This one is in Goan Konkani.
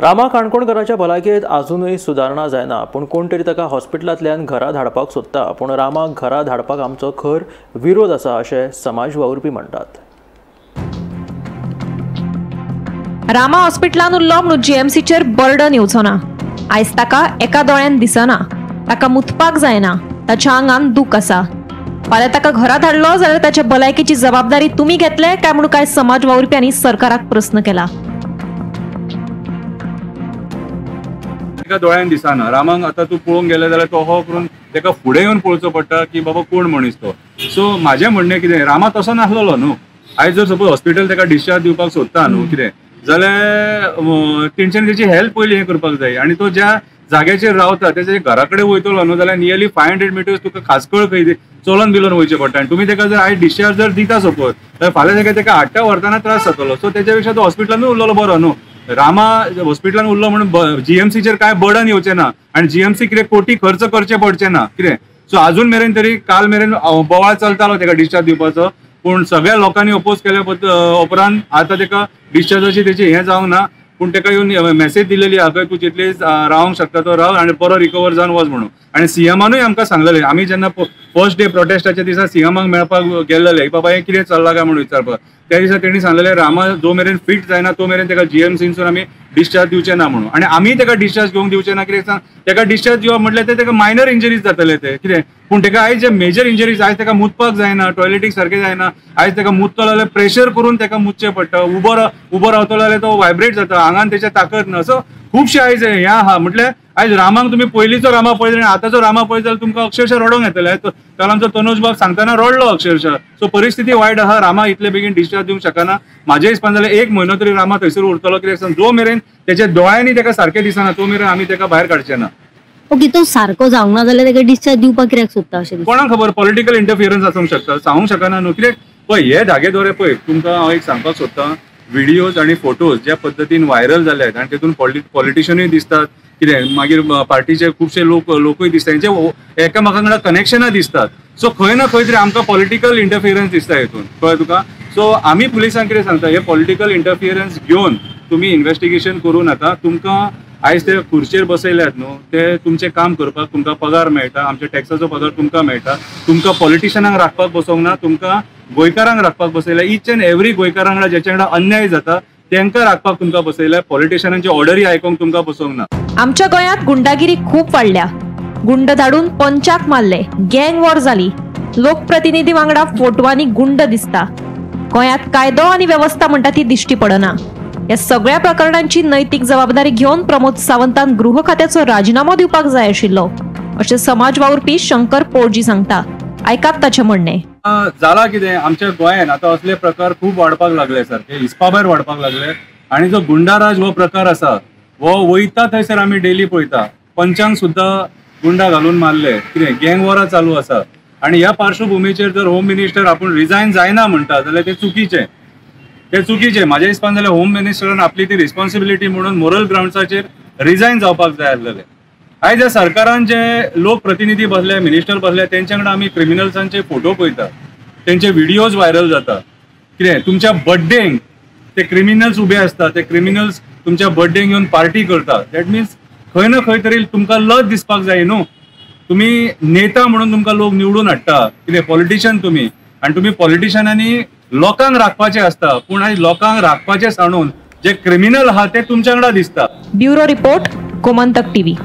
रामा काणकोणकराच्या भलायकेंत आजुनूय सुदारणा जायना, पूण कोण तरी ताका हॉस्पिटलांतल्यान घरा धाडपाक सोदता, पूण रामाक घरा धाडपाक आमचो खर विरोध आसा अशें समाज वावुरपी म्हणटात। रामा हॉस्पिटलान उरलो म्हणून जीएमसीचेर बर्डन येवचो ना। आयज ताका एका दोळ्यान दिसना, ताका मुतपाक जायना, ताच्या आंगान दूख आसा। फाल्यां ताका घरा धाडलो जाल्यार ताच्या भलायकेची जबाबदारी तुमी घेतले काय म्हणून कांय समाज वावुरप्यांनी सरकाराक प्रस्न केला। ताका दोळ्यान दिसना रामाक आतां तूं पळोवंक गेले जाल्यार तो हो करून ताका फुडें येवन पळोवचो पडटा की बाबा कोण मनीस तो। सो म्हाजें म्हणणें कितें, रामा तसो नासलेलो न्हू। आयज जर सपोज हॉस्पिटल ताका डिस्चार्ज दिवपाक सोदता न्हू कितें जाल्यार तेंच्यानी तेची हेल्थ पयलीं हें करपाक जाय। आनी तो ज्या जाग्याचेर रावता तेच्या घरा कडेन वयतलो न्हू जाल्यार नियरली 500 मिटर्स तुका खासकळ खंय चलोन बिलोन वयचें पडटा। आनी तुमी ताका जर आयज डिस्चार्ज जर दिता सपोज जाल्यार फाल्यां ताका ताका हाडटा व्हरतना त्रास जातलो। सो तेच्या पेक्षा तो हॉस्पिटलानूय उरलेलो बरो न्हू। रामा हॉस्पिटलान उरलो म्हणून जीएमसीचेर कांय बर्डन येवचें ना आनी जीएमसी कितें कोटी खर्च करचे पडचे ना कितें। सो आजून मेरेन तरी काल मेरेन बोवाळ चलतालो ताका डिस्चार्ज दिवपाचो, पूण सगळ्या लोकांनी अपोज केल्या उपरांत आतां ताका डिस्चार्जाची तेची हें जावंक ना। पूण ताका येवन मॅसेज दिलेली आहा खंय तूं जितले रावंक शकता तो राव आनी बरो रिकवर जावन वच म्हणून। आनी सीएमानूय आमकां सांगलेलें, आमी जेन्ना फर्स्ट डे प्रोटेस्टाच्या दिसा सीएमाक मेळपाक गेल्लेले बाबा हें कितें चल्लां काय म्हणून विचारपाक, त्या दिसा तेणी सांगलेलें रामा जो मेरेन फिट जायना तो मेरेन ताका जीएमसीनसून आमी डिस्चार्ज दिवचे ना म्हणून। आनी आमी ताका डिस्चार्ज घेवंक दिवचे ना कित्याक सांग, ताका डिस्चार्ज दिवप म्हटल्यार ते ताका मायनर इंजरीज जातले ते कितें, पूण ताका आयज जे मेजर इंजरीज आयज ताका मुतपाक जायना, टॉयलेटीक सारकें जायना, आयज ताका मुतलो जाल्यार प्रेशर करून ताका मुतचें पडटा, उबो रावतलो जाल्यार तो वायब्रेट जाता, आंगान तेच्या ताकद ना। सो खुबशे आयज हें आहा म्हटल्यार आयज रामाक तुमी पयलींचो रामा पळयत आनी आतांचो रामा पळयत जाल्यार तुमकां अक्षरशः रडोंक येतलें। काल आमचो तनोज बाब सांगतना रडलो अक्षरशः। सो परिस्थिती वायट आहा, रामा इतले बेगीन डिस्चार्ज दिवंक शकना। म्हाज्या हिसपान जाल्यार एक म्हयनो तरी रामा थंयसर उरतलो कित्याक सांग, जो मेरेन तेच्या दोळ्यांनी ताका सारकें दिसना तो मेरेन आमी ताका भायर काडचे ना। ओके, तो सारको जावंक ना जाल्यार ताका डिस्चार्ज दिवपाक कित्याक सोदता अशें कोणाक खबर, पॉलिटिकल इंटरफियरन्स आसूंक शकता, सांगूंक शकना न्हू कित्याक। पळय हे धागे दोरे पळय तुमकां हांव एक सांगपाक सोदतां, व्हिडियोज आनी फोटोज ज्या पद्दतीन व्हायरल जाल्यात आनी तेतून पॉलिटिशनूय दिसतात कितें, मागीर पार्टीचे खुबशे लोकूय दिसता, हेंचे एकामेकां वांगडा कनेक्शनां दिसतात। सो खंय ना खंय तरी आमकां पॉलिटिकल इंटरफियरन्स दिसता हितून, कळ्ळें तुका। सो आमी पुलिसांक कितें सांगता, हे पॉलिटिकल इंटरफियरन्स घेवन तुमी इन्वेस्टिगेशन करूं नाका। तुमकां आयज ते खुर्चेर बसयल्यात न्हू ते तुमचें काम करपाक तुमकां पगार मेळटा, आमच्या टॅक्साचो पगार तुमकां मेळटा, तुमकां पॉलिटिशनांक राखपाक बसोवंक ना, तुमकां गोंयकारांक राखपाक बसयल्या। इच एंड एवरी गोंयकारां वांगडा जेच्या वांगडा अन्याय जाता तांकां राखपाक तुमकां बसयल्या, पॉलिटिशनांची ऑर्डरी आयकूंक तुमकां बसोवंक ना। आमच्या गोंयांत गुंडागिरी खूब वाडल्या, गुंड धाडून पंचाक मारले, गँग वॉर जाली, लोकप्रतिनिधी वांगडा फोटवांनी गुंड दिसता। गोंयांत कायदो आनी वेवस्था म्हणटा ती दिश्टी पडना। ह्या सगळ्या प्रकरणांची नैतीक जबाबदारी घेवन प्रमोद सावंतान गृह खात्याचो राजिनामो दिवपाक जाय आशिल्लो अशें समाज वावुरपी शंकर पोळजी सांगता। आयकात ताचें म्हणणें। जाला कितें, आमच्या गोंयांत आतां असले प्रकार खूब वाडपाक लागले, सारके हिसपा भायर वाडपाक लागले। आनी जो गुंडाराज हो प्रकार आसा हो वयता थंयसर आमी डेली पळयता, पंचांक सुद्दां गुंडा घालून मारले, कितें गँग वॉरां चालू आसा। आनी ह्या पार्श्वभुमीचेर जर होम मिनिस्टर आपूण रिजायन जायना म्हणटा जाल्यार तें चुकीचें, तें चुकीचें। म्हाज्या हिसपान जाल्यार होम मिनिस्टरान आपली ती रिस्पॉन्सिबिलिटी म्हणून मोरल ग्रावंड्साचेर रिजायन जावपाक जाय आसलेलें। आयज ह्या सरकारान जे लोकप्रतिनिधी बसले, मिनिस्टर बसले, तेंच्या वांगडा आमी क्रिमिनल्सांचे फोटो पळयता, तेंचे व्हिडियोज व्हायरल जाता कितें, तुमच्या बड्डेंक ते क्रिमिनल्स उबे आसता, ते क्रिमिनल्स तुमच्या बड्डेंक येवन पार्टी करता। That means खंय ना खंय तरी तुमकां लज दिसपाक जाय न्हू। तुमी नेता म्हणून तुमकां लोक निवडून हाडटा कितें, पॉलिटिशन तुमी, आनी तुमी पॉलिटिशनांनी लोकांक राखपाचें आसता, पूण आयज लोकांक राखपाचें सांडून जे क्रिमिनल आहा ते तुमच्या वांगडा दिसता। Bureau report, Gomantak TV.